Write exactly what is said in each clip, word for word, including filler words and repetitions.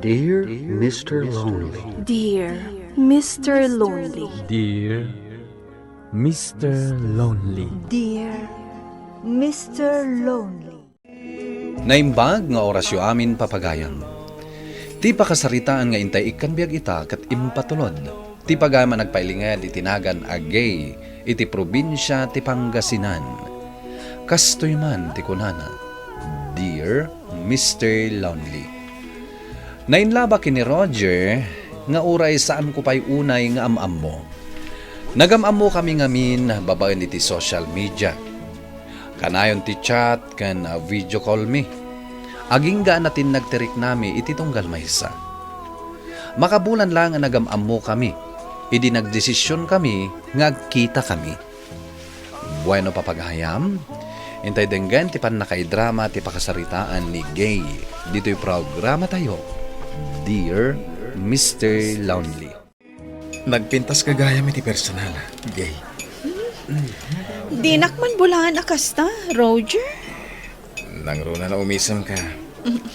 Dear Mister Lonely. Dear Mister Lonely. Dear Mister Lonely. Dear Mister Lonely. Naimbag nga orasyo amin, papagayam. Ti pakasaritaan nga intay ikkan biag ita ket impatulod ti pagayam a nagpailinged iti nagan a Gay iti probinsia ti Pangasinan. Kastoy man ti kunana, "Dear Mister Lonely." Nainlabak ken ni Roger nga uray saanko pay unay nga am-ammo. Nagam-ammo kami ngamin babaen iti social media. Kanayon ti chat ken, ah, video call mi. Agingga a natinnag ti riknami iti tunggal maysa. Makabulan laeng a nagam-ammo kami, idi nagdesision kami nga agkita kami. Bueno, papagayam, intay denggen ti pannakaidrama ti pakasaritaan ni Gay ditoy programatayo, Dear Mister Lonely. Nagpintas gagayam iti personal, Gay. Dinak man bulaen a kasta, Roger. Nangruna la umisem ka.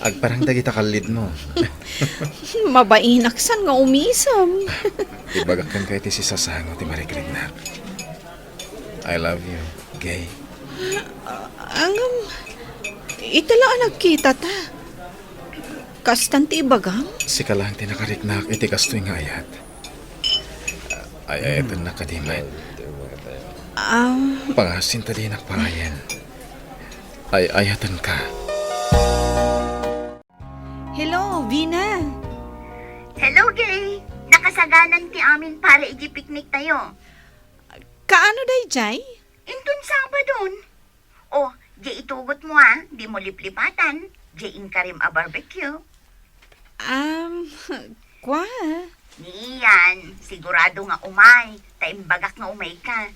Agparang dagita kallidmo. Mabainak san nga umisem. Ibagak kenka iti sisasango ti marigrignak. I love you, Gay. Ngem, ita la a nagkita ta. Kastan ti ibagam? Sika laeng ti nakariknak iti kastoy nga ayat. Ay-ayatennak kadi met. Ah. Pangasin ta dinak paayen. Ay-ayatenka. Hello, Vina. Hello, Gay. Nakasaganan ti amin para iti picnic tayo. Kaano daydiay? Inton Sabadon. O, diay itugotmo a, dimo liplipatan, diay inkarim a barbecue. Um, kwa? Niyan, sigurado nga umay, ta imbagak nga umayka.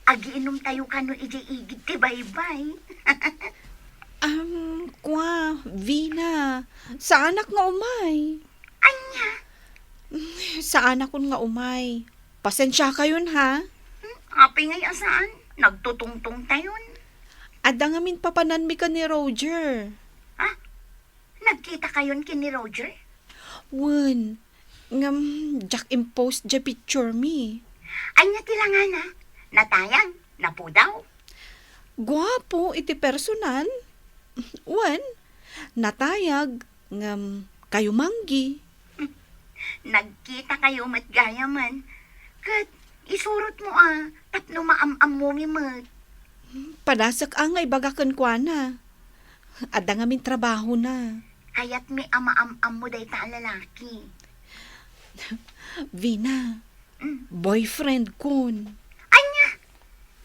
Agiinom tayo kano idiay igid ti baybay. Um, kwa, Vina, saanak nga umay. Ania? Saanakon nga umay. Pasensiakayon, ha? Hmm, apay ngay a saan? Nagtutungtong tayon. Adda ngamin papananmi ken ni Roger. Ha? Nagkita kayon ken ni Roger? Wen, ngem diak impost diay picture mi. Ania ti langana? Natayag? Napudaw? Guapo iti personal. Wen, natayag, ngem kayumanggi. Nagkita kayo met gayamen. Ket isurotmo a, tapno maam-ammomi met. Padasek a nga ibaga kenkuana. Adda ngamin trabahona. Kayatmi a maam-ammo dayta a lalaki. Vina, Mm. Boyfriend kon. Ania?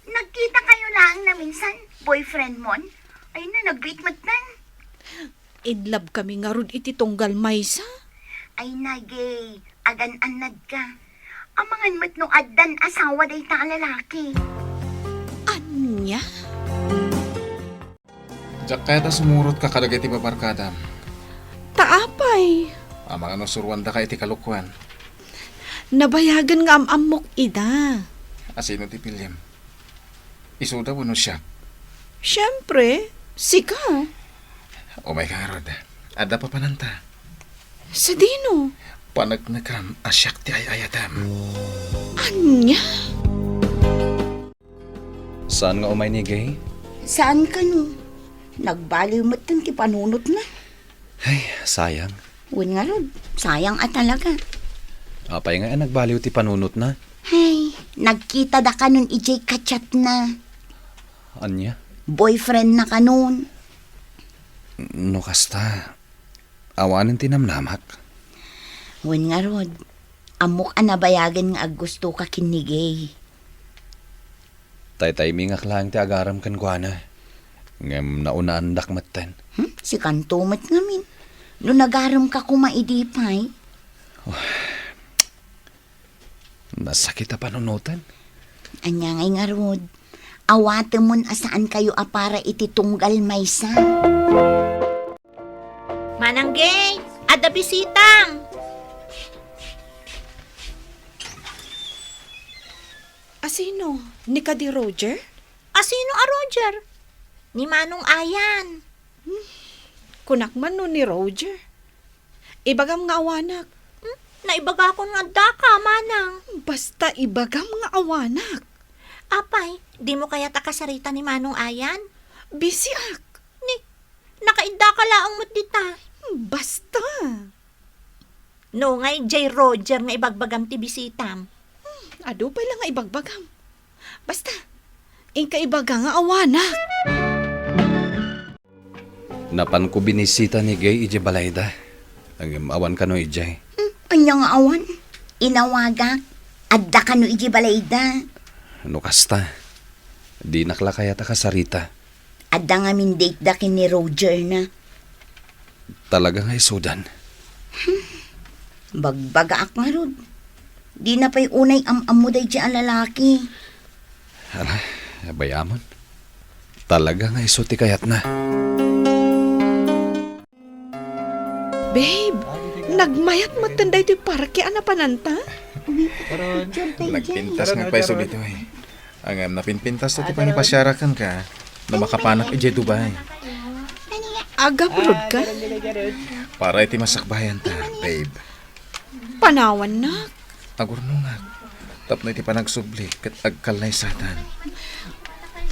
Nagkita kayo laeng na minsan? Boyfriend mon? Ay na, nagbiit met nan. In love kami ngarud iti tunggal maysa. Ay na, Gay. Agan-annad ka. Amangan met no addan asawa dayta a lalaki. Ania? Diak kayat a sumurotka kadagiti babarkadam. Ta apay? Amangan no suruandaka iti kalokuan. Nabayagen nga am-ammok ida. Asino ti piliem? Isuda wenno siak? Siempre, sika. Umayka ngarud. Adda papananta. Sadino? Paneknekam a siak ti ay-ayatem. Ania? Saan nga umay ni Gay? Saan kano? Nagbaliw metten ti panunotna. Ay, sayang. Wen ngarud, sayang a talaga. Apay nga a nagbaliw ti panunotna? Ay, nagkita da kanon idiay kachatna. Ania? Boyfriend na kanon. No kasta, awanen ti namnamak. Wen ngarud, ammok a nabayagen nga aggustoka ken ni Gay. Tay-taymingak laeng ti agarem kenkuana, ngem naunaandak metten. Hmm? Sikanto met ngamin. No nagaremka koma idi pay? Nasakit a panunoten. Ania ngay ngarud? Awatemon a saan kayo a para iti tunggal maysa. Manang Gay, adda bisitam. Asino? Ni kadi Roger? Asino a Roger? Ni Manong Ayan. Hmm. Kunak man no ni Roger. Ibagam nga awanak. Hmm? Naibagakon nga addaka, manang. Basta ibagam nga awanak. Apay, dimo kayat a kasarita ni Manong Ayan? Bisiak. Ni, nakaiddaka laeng met dita. Basta. No, ngay, jay Roger nga ibagbagam ti bisitam. Adu pay la nga ibagbagam. Basta, inka ibaga nga awanak. Napanko binisita ni Gay idiay balayda. Ngem awan kano idiay. Hmm, ania nga awan? Inawagak. Adda kano idiay balayda. No kasta, dinak la kayat a kasarita. Adda ngamin date da ken ni Roger na. Talaga nga isudan. Bagbagaak ngarud. Dina pay unay am-ammo daydiay a lalaki. Ala, bayamon. Talaga nga isu ti kayatna. Babe, nagmayat metten daytoy parke a napananta? Nagpintas nga pay isu ditoy. Ngem napinpintas to ti pangipasiarak kenka no makapanak idiay Dubai. Agabroad ka? Para iti masakbayan ta, babe. Panawannak. Agurnongak. Tapno iti panagsubli ket agkallaysatan.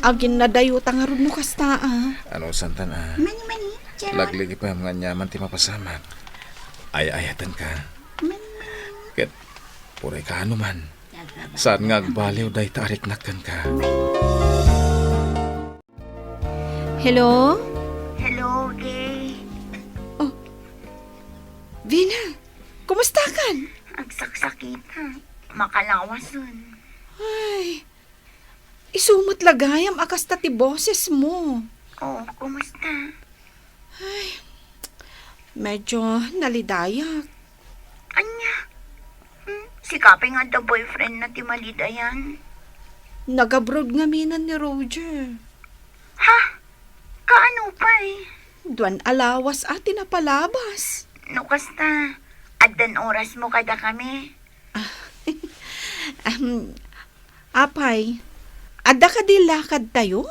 Aginnadayota ngarud no kasta a. Ano santan a? Mani, mani, Gerald. Lagligipem nga aniaman ti mapasamak. Ay-ayatenka. Mani, mani. Ket uray kaano man, saan nga agbaliw dayta a riknak kenka. Hello? Hello, Gay. Oh. Vina, kumusta kan? Agsaksakit, ha? Makalawason. Ay, isu met la gayam a kasta ti boses mo. Oo, kumusta? Ay, medyo nalidayak. Ania? Hmm, sika pay nga adda boyfriend na ti malidayan? Nag-abroad ngamin ni Roger. Ha? Kaano pay? Duan a lawas a ti napalabas. No kasta, addan oras mo kadakami? Ahem. Apay, adda kadi lakad tayo?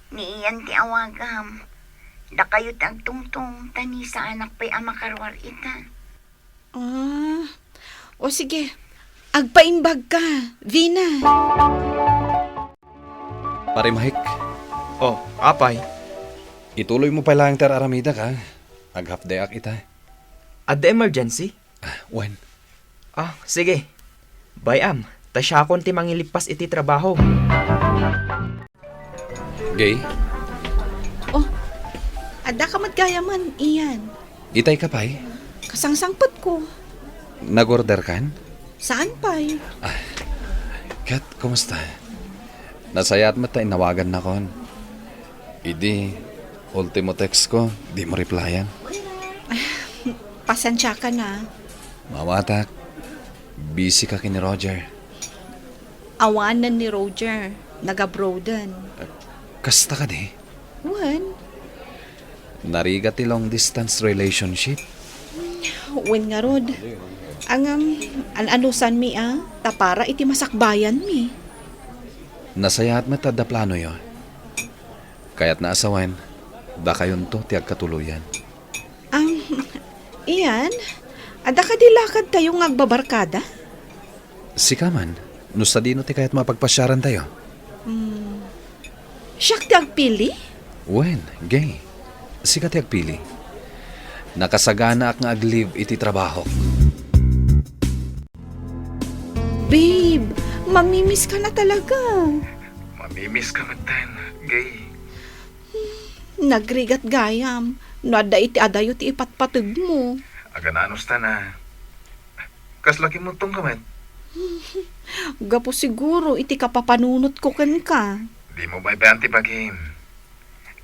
Ni Ian ti awagam. Dakayo ti agtungtong, ta ni saanak pay a makaruar ita. Ah, o sige. Agpaimbag ka, Vina. Pare Mike. Oh, apay. Ituloy mo pay laeng ti ar-aramidek, ha? Ag-half day ak ita. Adda emergency? Ah, wen. Ah, sige. Bay-am, ta siakon ti mangilippas iti trabaho. Gay? Oh, adda ka met gayamen, Ian. Itay ka pay? Kasangsangpet ko. Nag-order kan? Saan pay? Ah, ket, kumusta? Nasayaat met ta inawagannakon. Idi, ultimo text ko, di mo replyan. Pasensiakan a. Mawatak, busy ka ken ni Roger. Awanen ni Roger, nag-abroaden. Kasta kadi? Wen. Narigat ti long distance relationship? Wen ngarud. Ngem, an-anusanmi a, ta para iti masakbayanmi. Nasayaat met adda planoyo. Kayatna a sawen, dakayonto ti agkatuloyan. Am, Ian, adda kadi lakad tayo nga agbabarkada? Sika man, no sadino ti kayatmo a pagpasiaran tayo? Hmm. Siak ti agpili? Wen, Gay. Sika ti agpili. Nakasaganaak nga ag-leave iti trabahok. Babe, mamimiss ka na talaga. Mamimiss ka metten, Gay. Nagrigat gayam no adda iti adayo ti ipatpateg mo. Agananustan a. Kasla kimmutong ka met? Gapu siguro iti kapapanunot ko kenka. Di mo baybay-an ti bagim.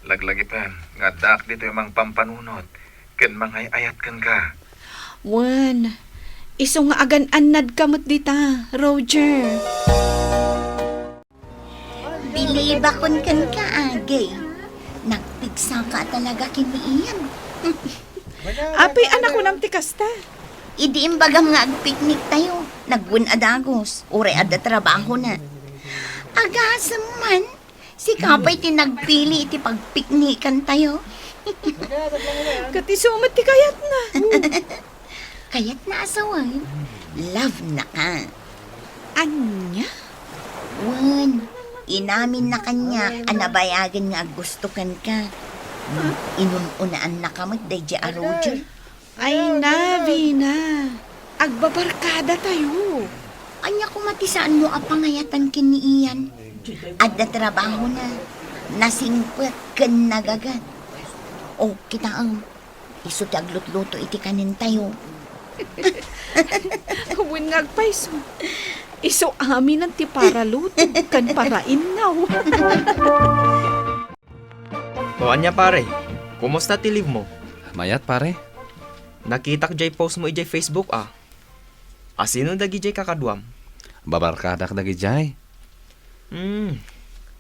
Laglagipen nga addaak ditoy mangpampanunot ken mangay-ayat kenka. Wen, isu nga agan-annad ka met dita, Roger. Bilibakon kenka, Agay. Nagpigsa ka talaga ken ni Ian. Apay a nakunam ti kasta? Idi imbagam nga agpiknik tayo, nagwen a dagus, uray adda trabahona. Agasem man, sika pay ti nagpili iti pagpiknikan tayo. Ket isu met ti kayatna. Kayatna a sawen, love na ka. Ania? Wen, inamin na kaniak a nabayagen nga aggusto kenka. Inun-unaanna ka met daydi a Roger. Ay na, Vina. Agbabarkada tayo. Ania koma ti saanmo a pangayatan ken ni Ian? Adda trabahona. Nasingpet ken nagagat. O, kitaem. Isu ti aglutluto iti kanen tayo. Wen nga agpayso. Isu aminen ti paraluto ken parainnaw. O ania, pare? Kumusta ti live mo? Mayat, pare. Nakitak jay post mo idiay Facebook, a. Asino dagidiay kakaduam? Babarkadak dagidiay. Hmm.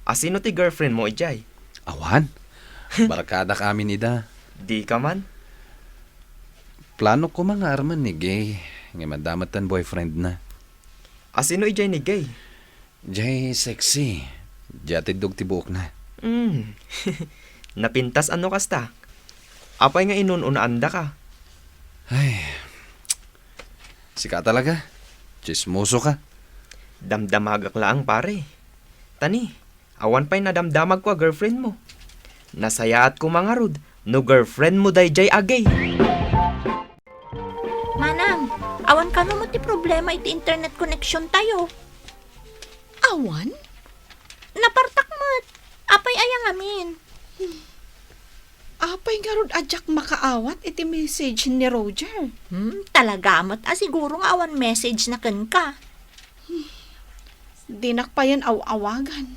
Asino ti girlfriend mo idiay? Awan. Barkadak amin ida. Di ka man? Plano ko nga armen ni Gay, nga madamot tan boyfriend na. Asino idiay ni Gay? Jay sexy. Jay atiddog ti buokna. Hmm. Napintas ano kasta? Apay nga inun-unaanda ka? Ay, sika talaga. Chismoso ka. Damdamagak laang, pare. Tani, awan pay nadamdamag ko a girlfriend mo. Nasayaat ko mangarud no girlfriend mo dayjay a gay. Manang, awan kano met ti problema iti internet connection tayo? Awan? Napartak met. Apay aya ngamin? Apay ngarud a diak makaawat iti message ni Roger? Hmm, talaga met a siguro nga awan message na kenka. Dinak payen aw-awagan.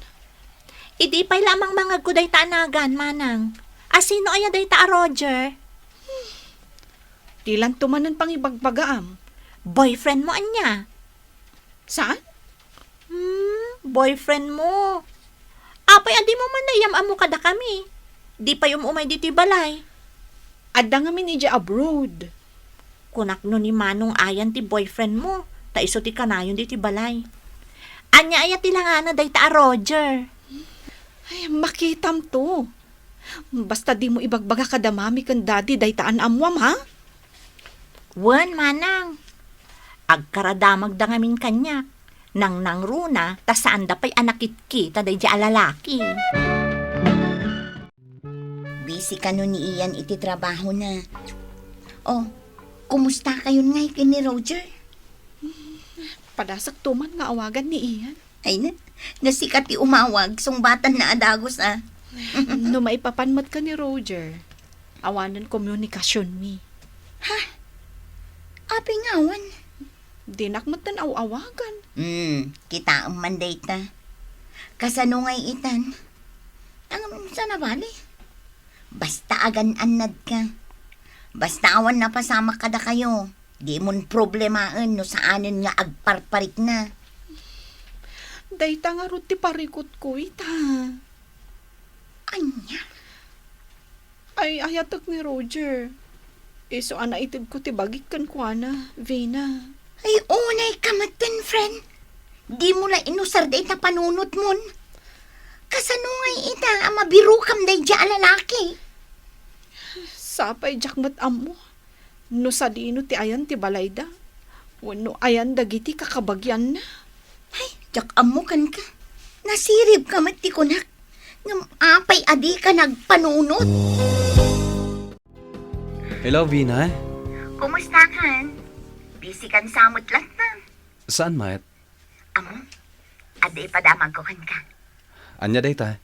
Idi pay la a mangmangegko dayta a nagan, manang. Asino aya dayta a Roger? Dilanto manen pangibagbagaam. Boyfriend mo ania? Saan? Hmm, boyfriend mo. Apay a dimo man naiyam-ammo kadakami? Di pay um-umay ditoy balay. Adda ngamin idiay abroad. Kunak no ni Manong Ayan ti boyfriend mo, ta isu ti kanayon ditoy balay. Ania aya ti langana dayta a Roger? Ay, makitamto. Basta dimo ibagbaga kada mami ken daddy dayta a naammoam, ha? Wen, manang. Agkaradamagda ngamin kaniak. Nangnangruna ta saanda pay a nakitkita daydi a lalaki. Busy kano ni Ian iti trabahona. Oh, kumusta kayon ngay ken ni Roger? Padasakto man nga awagan ni Ian. Ay na, nasika ti umawag, sungbatanna a dagus, a. No maipapan met ken ni Roger, awanen komunikasionmi. Ha? Apay nga awan? Dinak metten aw-awagan. Hmm, kitaem man dayta. Kasano ngay itan? Ngem saan a bale? Basta agan-annadka. Basta awan napasamak kadakayo, dimon problemaen no saanen nga agparparikna. Dayta ngarud ti parikutko ita. Ania? Ay, ayatek ni Roger. Isu a naitedko ti bagik kenkuana, Vina. Ay, unay ka metten, friend. Dimo la inusar dayta panunotmon. Kasano ngay ita a mabirokam daydi a lalaki? Sapay diak met ammo no sadino ti ayan ti balayda wenno ayan dagiti kakabagianna. Ay, diak ammo kenka. Nasiribka met ti kunak. Ngem apay a dika nagpanunot? Hello, Vina. Kumusta kan? Busy kan sa met latta. Saan met? Ammo, adda ipadamagko kenka. Ania dayta?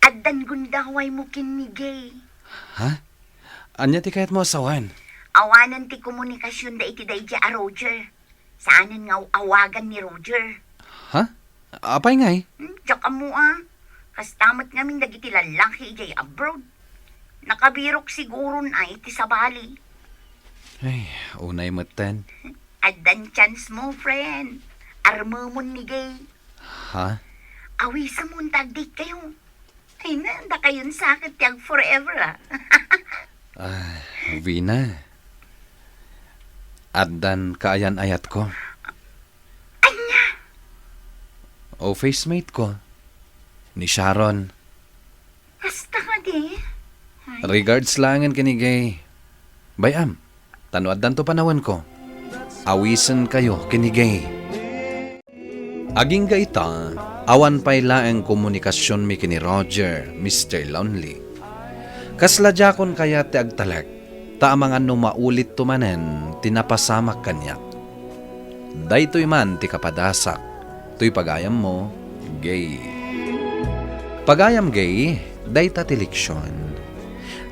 Addan gundawaymo ken ni Gay. Ha? Ania ti kayatmo a sawen? Awanen ti komunikasionda iti daydi a Roger. Saanen nga aw-awagan ni Roger. Ha? Apay ngay? Hmm, diak ammo a. Kasta met ngamin dagiti lallaki idiay abroad. Nakabirok siguron a iti sabali. Ay, unay metten. Addan chance mo, friend. Armemon ni Gay. Ha? Awisemon ta ag-date kayo. Ay na, dakayon sa ket ti ag-forever, a. Ah, Vina. Addan kaayan-ayatko. Ania? Office mate ko. Ni Sharon. Kasta kadi? Regards laengen ken ni Gay. Bay-am, ta no addanto panawenko, awisenkayo ken ni Gay. Agingga ita, awan pay laeng komunikasionmi ken ni Roger, Mister Lonely. Kasla diakon kayat ti agtalek, ta amangan no maulitto manen ti napasamak kaniak. Daytoy man ti kapadasak, toy pagayammo, Gay. Pagayam, Gay, dayta ti leksion.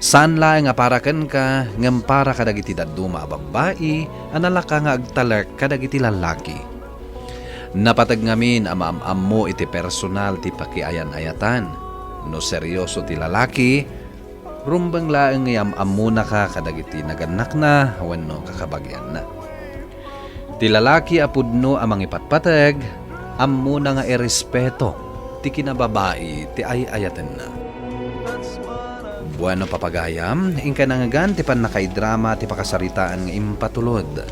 Saan laeng a para kenka, ngem para kadagiti dadduma a babbai a nalaka nga agtalek kadagiti lallaki. Napateg ngamin a maam-ammo iti personal ti pakiayan-ayatan. No serioso ti lalaki, rumbeng laeng nga am-ammonaka kadagiti nagannakna wenno kakabagianna. Ti lalaki a pudno a mangipatpateg, ammona nga irespeto ti kinababai ti ay-ayatenna. Bueno, papagayam, inkay nangngegan ti pannakaidrama ti pakasaritaan nga impatulod.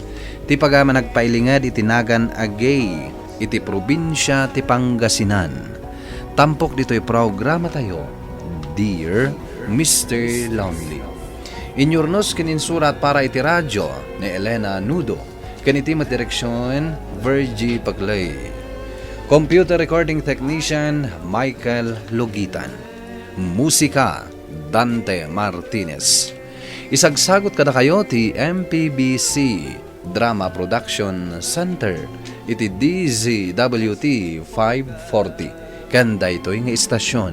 Ti pagayam a nagpailinged iti nagan a Gay iti probinsia ti Pangasinan. Tampok ditoy programatayo, Dear Mister Lonely. Inyurnos ken insurat para iti radyo ni Elena Nudo, ken iti met direksion, Virgie Paglay. Computer recording technician, Michael Logitan. Musika, Dante Martinez. Isagsagot kadakayo ti M P B C Drama Production Center iti D Z W T five forty ken daytoy nga istasion.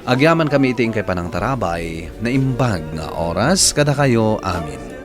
Agyamankami iti inkay panangtarabay, naimbag nga oras kadakayo amin.